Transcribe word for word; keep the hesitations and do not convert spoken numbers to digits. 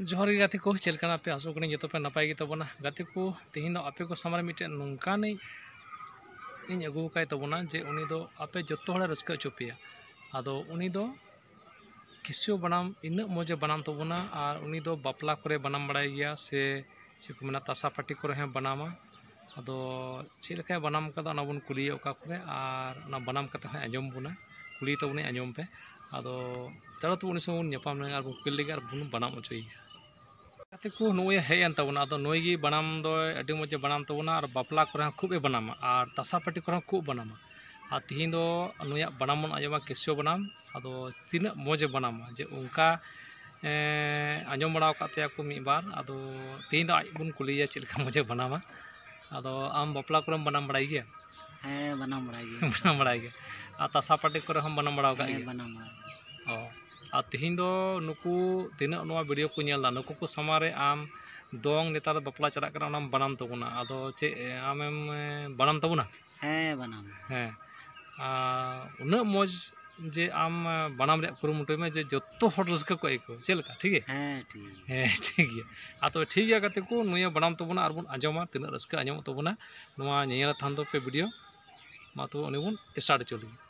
ᱡᱚᱦᱟᱨ ᱜᱮ ᱜᱟᱛᱮ ᱠᱚ, ᱪᱮᱫ ᱞᱮᱠᱟ ᱢᱮᱱᱟᱜ ᱯᱮᱭᱟ? ᱟᱥᱚᱜ ᱠᱟᱹᱱᱟᱹᱧ ᱡᱚᱛᱚ ᱯᱮ ᱱᱟᱯᱟᱭ ᱜᱮ ᱛᱟᱵᱚᱱᱟ᱾ ᱜᱟᱛᱮ ᱠᱚ, ᱛᱮᱦᱮᱧ ᱫᱚ ᱟᱯᱮ ᱠᱚ ᱥᱟᱢᱟᱝ ᱨᱮ ᱢᱤᱫᱴᱮᱱ ᱱᱚᱝᱠᱟᱱᱤᱡ ᱤᱧ ᱟᱹᱜᱩ ᱟᱠᱟᱭ ᱛᱟᱵᱚᱱᱟ ᱡᱮ ᱩᱱᱤ ᱫᱚ ᱟᱯᱮ ᱡᱚᱛᱚ ᱦᱚᱲᱮ ᱨᱟᱹᱥᱠᱟᱹ ᱦᱚᱪᱚ ᱯᱮᱭᱟ᱾ ᱟᱫᱚ ᱩᱱᱤ ᱫᱚ ᱠᱮᱥᱤᱭᱳ ᱵᱟᱱᱟᱢ ᱤᱱᱟᱹᱜ ᱢᱚᱡᱽ ᱮ ᱵᱟᱱᱟᱢ ᱛᱟᱵᱚᱱᱟ, ᱟᱨ ᱩᱱᱤ ᱫᱚ ᱵᱟᱯᱞᱟ ᱠᱚᱨᱮ ᱵᱟᱱᱟᱢ ᱵᱟᱲᱟᱭ ᱜᱮᱭᱟ, ᱥᱮ ᱪᱮᱫ ᱠᱚ ᱢᱮᱱᱟ, ᱛᱟᱥᱟ ᱯᱟᱹᱴᱤ ᱠᱚᱨᱮ ᱦᱚᱸ ᱵᱟᱱᱟᱢᱟ᱾ ᱟᱫᱚ ᱪᱮᱫ ᱞᱮᱠᱟᱭ ᱵᱟᱱᱟᱢ ᱠᱟᱫᱟ, ᱚᱱᱟ ᱵᱚᱱ ᱠᱩᱞᱤᱭᱮᱭᱟ ᱚᱠᱟ ᱠᱚᱨᱮ, ᱟᱨ ᱚᱱᱟ ᱵᱟᱱᱟᱢ ᱠᱟᱛᱮ ᱦᱚᱸᱭ ᱟᱸᱡᱚᱢ ᱵᱚᱱᱟ, ᱠᱩᱞᱤ ᱛᱟᱵᱚᱱᱟᱭ, ᱟᱸᱡᱚᱢ ᱯᱮ᱾ ᱟᱫᱚ ᱪᱚᱞᱚ ᱛᱚᱵᱮ ᱩᱱᱤ ᱥᱚᱸᱜᱮ ᱵᱚᱱ ᱧᱟᱯᱟᱢ ᱞᱮᱱ ᱟᱨ ᱵᱚᱱ ᱠᱩᱞᱤ ᱞᱮᱜᱮ ᱟᱨ ᱵᱚᱱ ᱵᱟᱱᱟᱢ ᱦᱚᱪᱚᱭᱮᱭᱟ᱾ ᱜᱟᱛᱮ ᱠᱚ, ᱱᱩᱭ ᱦᱮᱡ ᱮᱱ ᱛᱟᱵᱚᱱᱟ᱾ ᱟᱫᱚ ᱱᱩᱭ ᱜᱮ ᱵᱟᱱᱟᱢ ᱫᱚᱭ ᱟᱹᱰᱤ ᱢᱚᱡᱽ ᱮ ᱵᱟᱱᱟᱢ ᱛᱟᱵᱚᱱᱟ, ᱟᱨ ᱵᱟᱯᱞᱟ ᱠᱚᱨᱮ ᱦᱚᱸ ᱠᱷᱩᱵ ᱮ ᱵᱟᱱᱟᱢᱟ, ᱟᱨ ᱛᱟᱥᱟ ᱯᱟᱹᱴᱤ ᱠᱚᱨᱮ ᱦᱚᱸ ᱠᱷᱩᱵ ᱵᱟᱱᱟᱢᱟ᱾ ᱟᱨ ᱛᱤᱦᱤᱧ ᱫᱚ ᱱᱩᱭᱟᱜ ᱵᱟᱱᱟᱢ ᱵᱚᱱ ᱟᱸᱡᱚᱢᱟ, ᱠᱮᱥᱤᱭᱳ ᱵᱟᱱᱟᱢ᱾ ᱟᱫᱚ ᱛᱤᱱᱟᱹᱜ ᱢᱚᱡᱽ ᱮ ᱵᱟᱱᱟᱢᱟ, ᱡᱮ ᱚᱱᱠᱟ, ᱮᱸ, ᱟᱸᱡᱚᱢ ᱵᱟᱲᱟ ᱟᱠᱟᱫ ᱛᱟᱭᱟ ᱠᱚ ᱢᱤᱫ ᱵᱟᱨ᱾ ᱟᱫᱚ ᱛᱤᱦᱤᱧ ᱫᱚ ᱟᱡ ᱵᱚᱱ ᱠᱩᱞᱤᱭᱮᱭᱟ ᱪᱮᱫ ᱞᱮᱠᱟ ᱢᱚᱡᱽ ᱮ ᱵᱟᱱᱟᱢᱟ᱾ ᱟᱫᱚ ᱟᱢ ᱵᱟᱯᱞᱟ ᱠᱚᱨᱮᱢ ᱵᱟᱱᱟᱢ ᱵᱟᱲᱟᱭ ᱜᱮᱭᱟ? ᱦᱮᱸ, ᱵᱟᱱᱟᱢ ᱵᱟᱲᱟᱭ ᱜᱮ᱾ ᱵᱟᱱᱟᱢ ᱵᱟᱲᱟᱭ ᱜᱮ᱾ ᱟᱨ ᱛᱟᱥᱟ ᱯᱟᱹᱴᱤ ᱠᱚᱨᱮ ᱦᱚᱸᱢ ᱵᱟᱱᱟᱢ ᱵᱟᱲᱟ ᱟᱠᱟᱫ ᱦᱮᱸ, ᱜᱮᱭᱟ? ᱵᱟᱱᱟᱢ ᱵᱟᱲᱟᱭ ᱜᱮ᱾ ᱚ᱾ ᱟᱨ ᱛᱤᱦᱤᱧ ᱫᱚ ᱱᱩᱠᱩ ᱛᱤᱱᱟᱹᱜ ᱱᱚᱣᱟ ᱵᱷᱤᱰᱤᱭᱳ ᱠᱚ ᱧᱮᱞ ᱮᱫᱟ, ᱱᱩᱠᱩ ᱠᱚ ᱥᱟᱢᱟᱝ ᱨᱮ ᱟᱢ ᱫᱚᱝ ᱱᱮᱛᱟᱨ ᱫᱚ ᱵᱟᱯᱞᱟ ᱪᱟᱞᱟᱜ ᱠᱟᱱᱟ, ᱚᱱᱟᱢ ᱵᱟᱱᱟᱢ ᱛᱟᱵᱚᱱᱟ᱾ ᱟᱫᱚ ᱪᱮᱫ, ᱟᱢᱮᱢ, ᱮ, ᱵᱟᱱᱟᱢ ᱛᱟᱵᱚᱱᱟ? ᱦᱮᱸ, ᱵᱟᱱᱟᱢ᱾ ᱦᱮᱸ᱾ ᱟᱨ ᱩᱱᱟᱹᱜ ᱢᱚᱡᱽ ᱡᱮ ᱟᱢ, ᱮ, ᱵᱟᱱᱟᱢ ᱨᱮᱭᱟᱜ ᱠᱩᱨᱩᱢᱩᱴᱩᱭ ᱢᱮ, ᱡᱮ ᱡᱚᱛᱚ ᱦᱚᱲ ᱨᱟᱹᱥᱠᱟᱹ ᱠᱚ ᱟᱹᱭᱠᱟᱹᱣ᱾ ᱪᱮᱫ ᱞᱮᱠᱟ? ᱴᱷᱤᱠ ᱜᱮᱭᱟ? ᱦᱮᱸ, ᱴᱷᱤᱠ ᱜᱮᱭᱟ᱾ ᱦᱮᱸ, ᱴᱷᱤᱠ ᱜᱮᱭᱟ᱾ ᱟᱨ ᱛᱚᱵᱮ ᱴᱷᱤᱠ ᱜᱮᱭᱟ ᱜᱟᱛᱮ ᱠᱚ, ᱱᱩᱭᱮ ᱵᱟᱱᱟᱢ ᱛᱟᱵᱚᱱᱟ ᱟᱨ ᱵᱚᱱ ᱟᱸᱡᱚᱢᱟ ᱛᱤᱱᱟᱹᱜ ᱨᱟᱹᱥᱠᱟᱹ ᱟᱸᱡᱚᱢᱚᱜ ᱛᱟᱵᱚᱱᱟ ᱱᱚᱣᱟ ᱧᱮᱧᱮᱞ ᱛᱷᱟᱱ ᱫᱚ ᱯᱮ ᱵᱷᱤᱰᱤᱭᱳ᱾ ᱢᱟ ᱛᱚᱵᱮ ᱩᱱᱤ ᱵᱚᱱ start ᱦᱚᱪᱚ ᱞᱮᱜᱮ᱾